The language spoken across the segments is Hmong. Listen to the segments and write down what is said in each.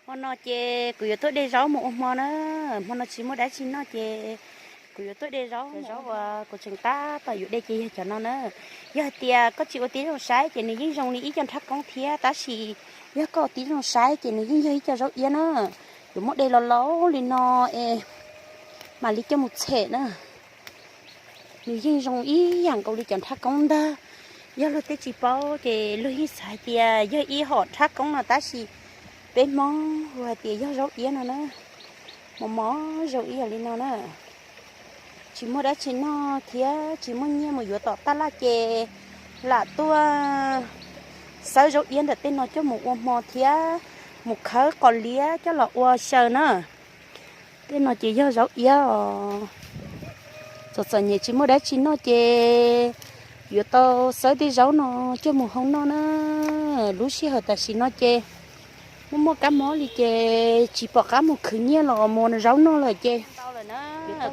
Hmo no ces kuv yuav tuaj de zaub mus ua hmo na. Hmo no tsis muaj dab tsi noj ces kuv yuav tuaj de zaub, zaub uas kuv tseem tab tom yuav de ces yog cov no na. Yog hais tias koj tsis ua tib zoo saib ces nws yeej zoo li ib co nrhab koob thiab, tab sis yog koj ua tib zoo saib ces nws yeej yog ib co zaub iab na. Yuav muab de los laus li no es mam li coj mus tshem na. Nws yeej zoo ib yam nkaus li cov nrhab koob ntag. Yog luag tej tsis paub ces luag yeej xav hais tias yog ib hom nrhab koob no, tab sis peb Hmoob hu hais tias yog zaub iab no na. Mos mos zoo ib yam li no na. Tsis muaj dab tsi noj thiab tsis muaj nyiaj mus yuav tom taj laj ces lam tuaj xawb zaub iab ntawm tej no coj mus ua hmo thiab mus khawb qos liab coj los ua xyaw na. Tej no ces yog zaub iab os. Txom txom nyem tsis muaj dab tsi noj ces yuav tau xawb tej zaub no coj mus hau noj na. Lub sij hawm tam sim no ces muaj muaj kab mob li ces tsis pom qab mus khwv nyiaj los mus zaub noj lawm ces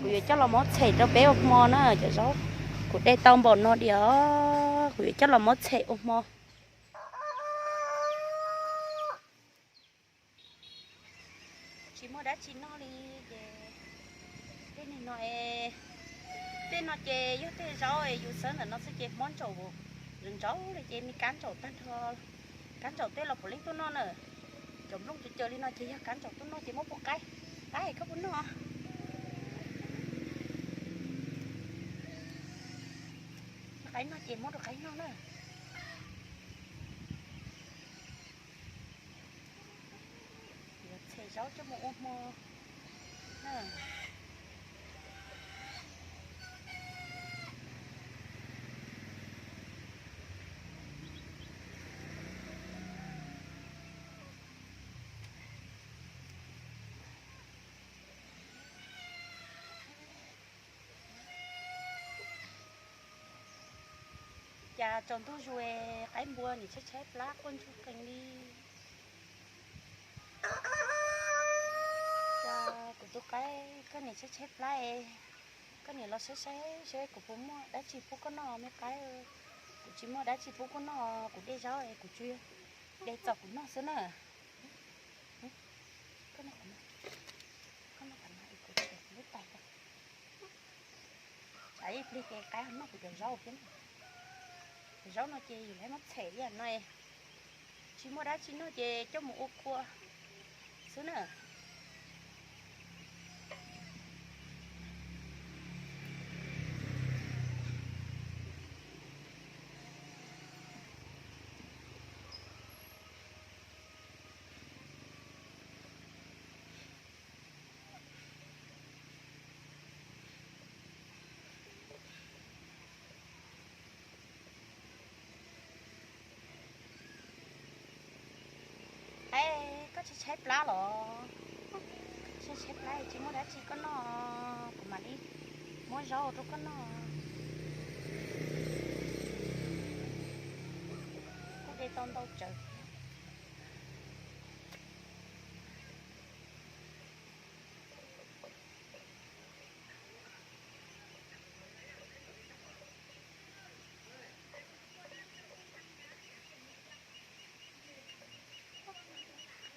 kuv yuav coj los muab tshem rau peb ua hmo na. Cov zaub kuv de tau npaum no diam, kuv yuav coj los muab tshem ua hmo. Tsis muaj dab tsi noj li ces tej niag no, tej no ces yog tej zaub yus xawb ntawm no xwb ces mob ntsaum, ntsauv li ces me kab ntsaum tag nrho. Kab ntsaum tej los puav leej tuaj noj na. Cov nplooj caws caws li no ces yog kab ntsaum tuaj noj ces muab pub qaib, qaib koj puas noj? Qaib noj ces muab rau qaib noj na. Yuav tshem zaub coj mus ua hmo. Cas tsaus ntuj zus qaib npua nim tshaib tshaib plab quaj ntsuag qees li. Cas kuv tus qaib koj nim tshaib tshaib plab es, koj nim los saib saib seb kuv puas muaj dab tsi pub koj noj me qaib. Kuv tsis muaj dab tsi pub koj noj, kuv de zaub es kuv tsuas de txaus kuv noj xwb na. Koj noj qhov no, koj noj qhov no es kuv de lub tais. Tsam ib pliag ces qaib noj kuv cov zaub thiab. Cov zaub no ces yus lawv muab tshem ib yam no, tsis muaj dab tsi noj ces coj mus ua kua xwb na. Qaib, koj tshaib tshaib plab los? Tshaib tshaib plab tsis muaj dab tsi koj noj, kuv mam li muab zaub rau koj noj. Kuj de tau ntau tsawv.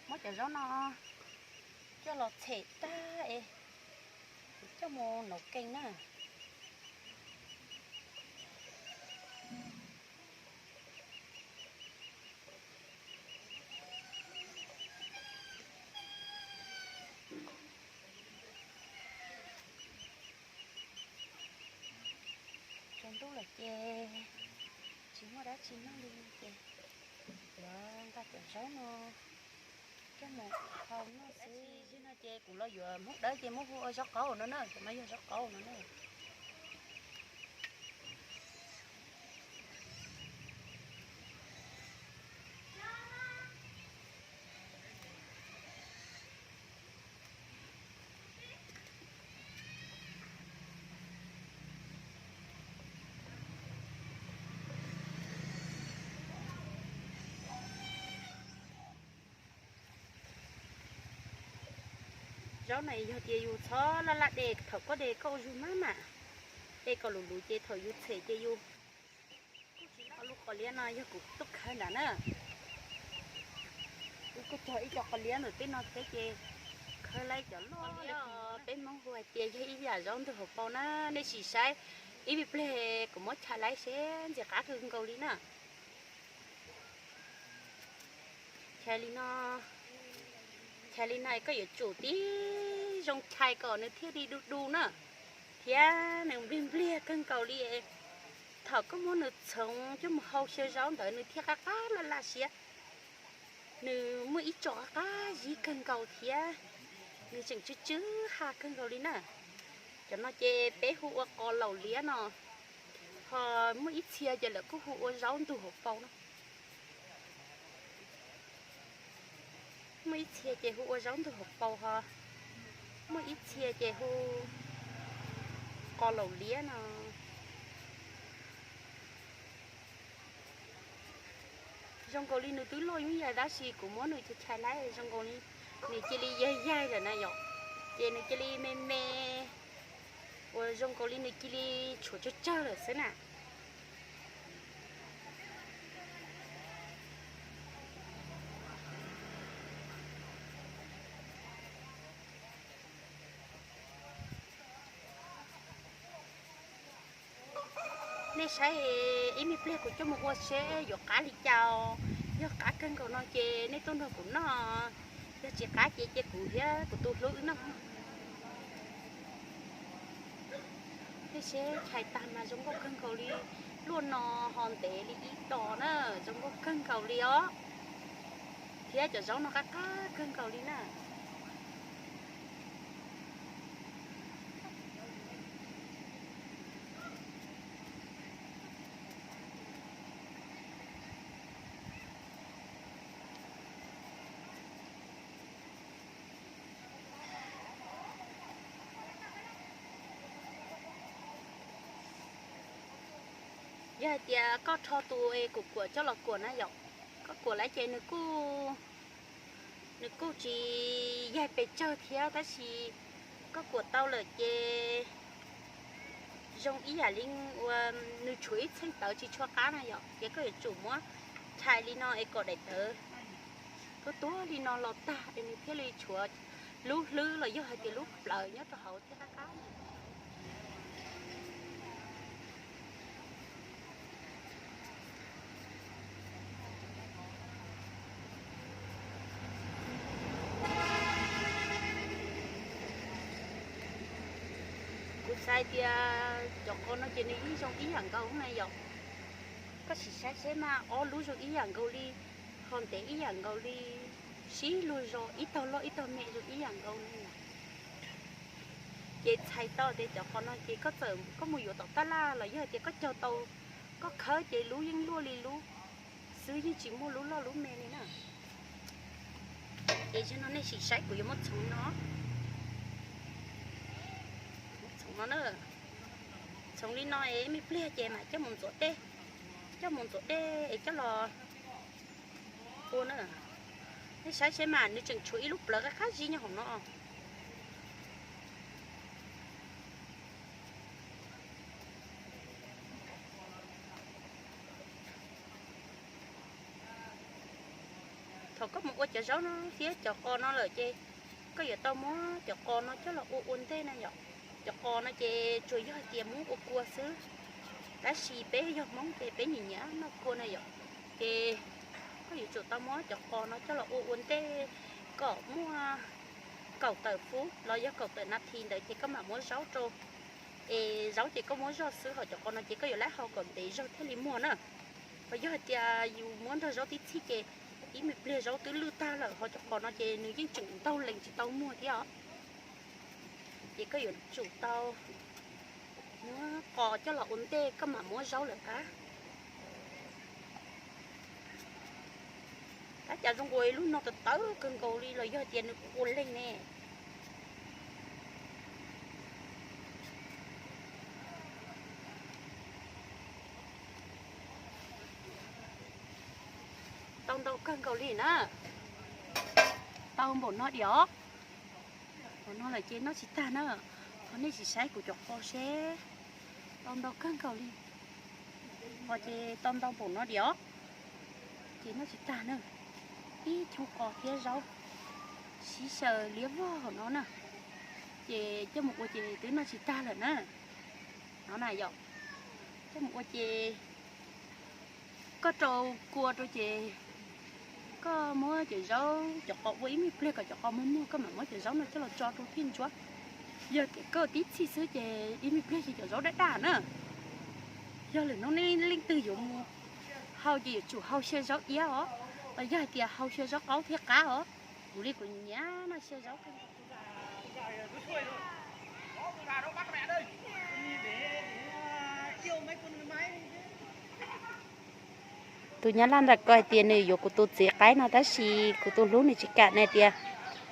Muab cov zaub no coj los tshem tag es kuv coj mus nov kees na. Tsaus ntuj lawm ces tsis muaj dab tsi noj li ces yuav nqa cov zaub no coj mus hau noj xwb. Zaum no ces kuv los yuav Hmoob Dawb ces muab hu ua zaub qaub no na, cov no yog zaub qaub no na. Zaub na yog tias yus txhob laj laj de, thaum koj de koj ua zug maj mam, de kom luv luv ces thaum yus tshem ces yus kuj tsis loj. Lub qos liab no yog kuv tuaj khawb nram na, kuv Kuj cog ib co qos liab ntawm tej no thiab ces khawb laib cov loj li. Peb Hmoob hu hais tias yog ib yam zaub ntug hauv paus na, nej sim saib ib me pliag kuv muab chais laib seb ntxim qab kawg nkaus li na. Chais li no, chais li no koj yuav tsum tib zoo chais kom nws thiaj li du du na, thiab nws npliag npliag kawg nkaus li. Thaum koj muab nws txhoov coj mus hau xyaw zaub ntawd nws thiaj qab qab laj laj siab. Nws muaj ib co qab qab zib kawg nkaus thiab nws tseem tsw tsw ha kawg nkaus li na. Cov no ces peb hu ua qos laum liab no, ho muaj ib txhia ces lawv kuj hu ua zaub ntug hauv paus no. Muaj ib txhia ces hu ua zaub ntug hauv paus ho muaj ib txhia ces hu qos laum liab no. Zoo nkaus li nws twb loj yooj yim tab sis kuv muab nws chais chais laib zoo nkaus li nws cia li yaig yaig lawm na yom, ces nws cia li me me, uas zoo nkaus li nws cia li tshuav tsawg tsawg lawm xwb na. Nej saib, ib me pliag kuv coj mus ua seb yuav qab li cas os. Yog qab kawg nkaus no ces nej tuaj nrog kuv noj, yog tsis qab ces cia kuv thiab kuv tus hlub wb noj. Nej saib chais tag mas zoo nkauj kawg nkaus li, luaj no ho ntev li ib dos na, zoo nkauj kawg nkaus li os. Thiab cov zaub no qab qab kawg nkaus li na. Yog hais tias koj rho tus es kuv kuam coj los kuam na yom, koj kuam lawm ces nws kuj, nws kuj tsis yaig pes tsawg thiab tab sis koj kuam tau lawm ces zoo ib yam li uas nws tshuav ib txheej tawv tsis tshua qab na yom, ces koj yuav tsum muab chais li no es kom daim tawv tuab tuab li no los tag es nws thiaj li tshuav lub hlwb los yog hais tias lub plawv nyob rau hauv thiab qab qab. Kuv xav tias cov qos no ces nws yeej zoo ib yam nkaus na yom. Koj sim saib seb mas ob lub zoo ib yam nkaus li, ho ntev ib yam nkaus li, sib luag zos ib tog loj ib tog me zoo ib yam nkaus li. Ces txhais tau tias cov qos no ces koj txawm koj mus yuav tom taj laj los yog hais tias koj cog tau, koj khawb ces lub yeej luaj li lub xwb, yeej tsis muaj lub loj lub me li na. Ces zaum no nej sim saib kuv yuav muab txhoov no, txhoov no na, txhoov li no es me pliag ces mam coj mus ntxuav dej, coj mus ntxuav dej es coj los ua na. Nej saib seb mas nws tseem tshuav ib lub plawv qab qab zib nyob hauv no. Thaum koj mus ua cov zaub no thiab cov qos no lawm ces koj yuav tau muab cov qos no coj los ua ua ntej na yom. Cov qos no ces tsuas yog hais tias muab ua kua xwb, tab sis peb yog Hmoob ces peb nyiam nyiam noj kua na yom. Ces koj yuav tsum tau muab cov qos no coj los ua ua ntej kom muaj kaum tawm fub los yog kaum tawm nas this ntawd ces koj mam muab zaub rau. Es zaub ces koj muab zoj xwb, ho cov qos no ces koj yuav laib hau kom ntev zog thiaj li muag na. Ho yog hais tias yus muab nrog zaub tib txhij ces ib me pliag zaub twb lwj tag lawm, ho cov qos no ces nws yeej tseem ntaug lees tsis tau muag thiab os. Ces koj yuav tsum tau muab qos coj los ua ntej koj mam muab zaub lawm qab. Tab cas zoo nkaus lub no tawv tawv kawg nkaus li los yog tias nws ua leeg ne. Tau ntau kawg nkaus li na. Tau npaum no diam. Npaum no lawm ces noj tsis tag na. Ho nej sim saib kuv cov qos seb. Tau ntau kawg nkaus li. Qos ces tau ntau npaum no diam. Ces noj tsis tag na. Ib choo qos thiab zaub sib xyaw liab vog hauv no na, ces coj mus ua ces twb noj tsis tag lawm na. No na yom, coj mus ua ces koj rau kua rau ces koj muab cov zaub cov qos ua ib me pliag kom cov qos muag muag, koj mam muab cov zaub no coj los tso rau thiaj ntsuab. Yog tias koj tib txhij xwb ces ib me pliag ces cov zaub daj daj na. Yog lwm hnub nej leej twg yuav mus hau ces yuav tsum hau xyaw zaub iab os, los yog hais tias hau xyaw zaub qaub thiab qab os. Kuv li kuv nyiam noj xyaw zaub. Tus nyab laj ntawm ko hais tias nws yuav kuv tus txiv qaib no tab sis kuv tus hlub nws tsis kam, nws tias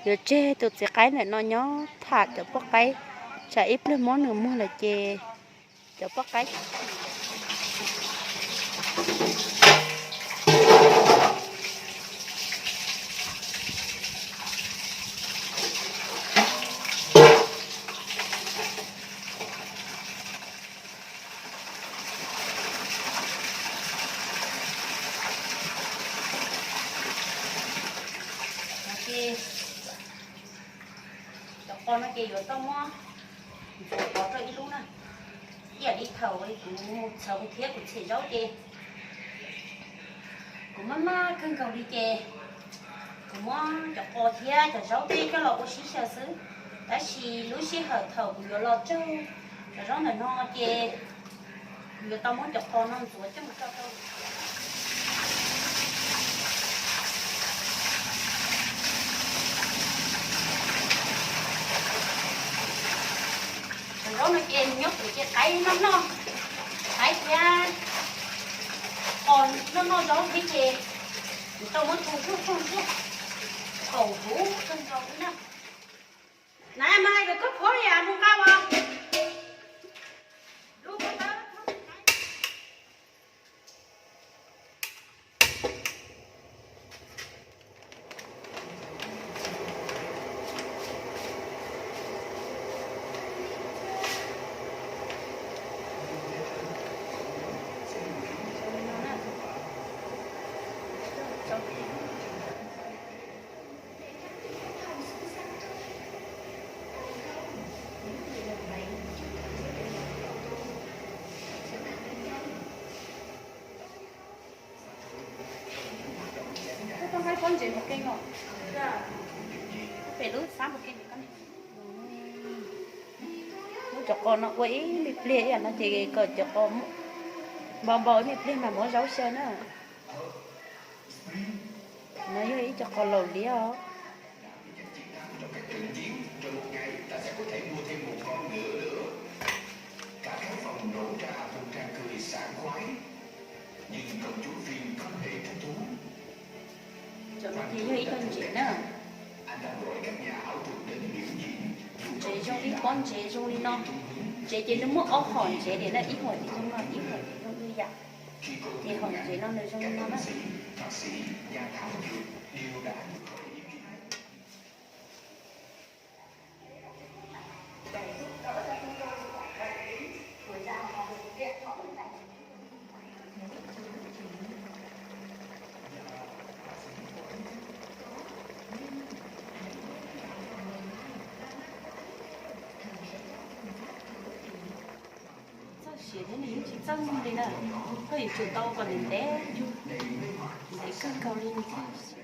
yuav tseg tus txiv qaib ntawm no nyob tham cov poj qaib, tsam ib pliag muab nws muag lawm ces cov poj qaib. Cov qos no ces yuav tau muab ntxuav qos rau ib lub na. Ib yam li thaum kuv mus txhawv thiab kuv tshem zaub ces kuv maj maj kawg nkaus li ces kuv muab cov qos thiab cov zaub tej coj los ua sib xyaw xwb. Tab sis lub sij hawm thaum kuv yuav los tsawg cov zaub ntawm no ces kuv yuav tau muab cov qos no ntxuav coj mus rau rau. Cov zaub no ces nws nyob kuv ces qaib noj noj, qaib thiab qos noj noj zaub thiab ces kuv tau muab tu zuj zuj zuj kaum huv kawg nkaus li na. Na mas hais kom koj phob yam mus nqa los. Koj tau nqaij pob ntsev mus ke os. Pem lub xab mus ke. Muab cov qos no ua ib me pliag ib yam no ces kom cov qos npau npau ib me pliag mas muab zaub xyaw na. No yog ib co qos laus liab os. Cov no ces yog ib co ntsev na. Ntsev zoo li pob ntsev zoo li no. Ntsev ces nws muaj ob hom ntsev tias na, ib hom ces zoo no, ib hom ces zoo li yam. Ces hom ntsev no nws zoo li no na. Txawj siav thiab nws yeej tsis txawj li na. Koj yuav tsum tau kom nws ntev, ntev kawg nkaus li nws thiaj siav.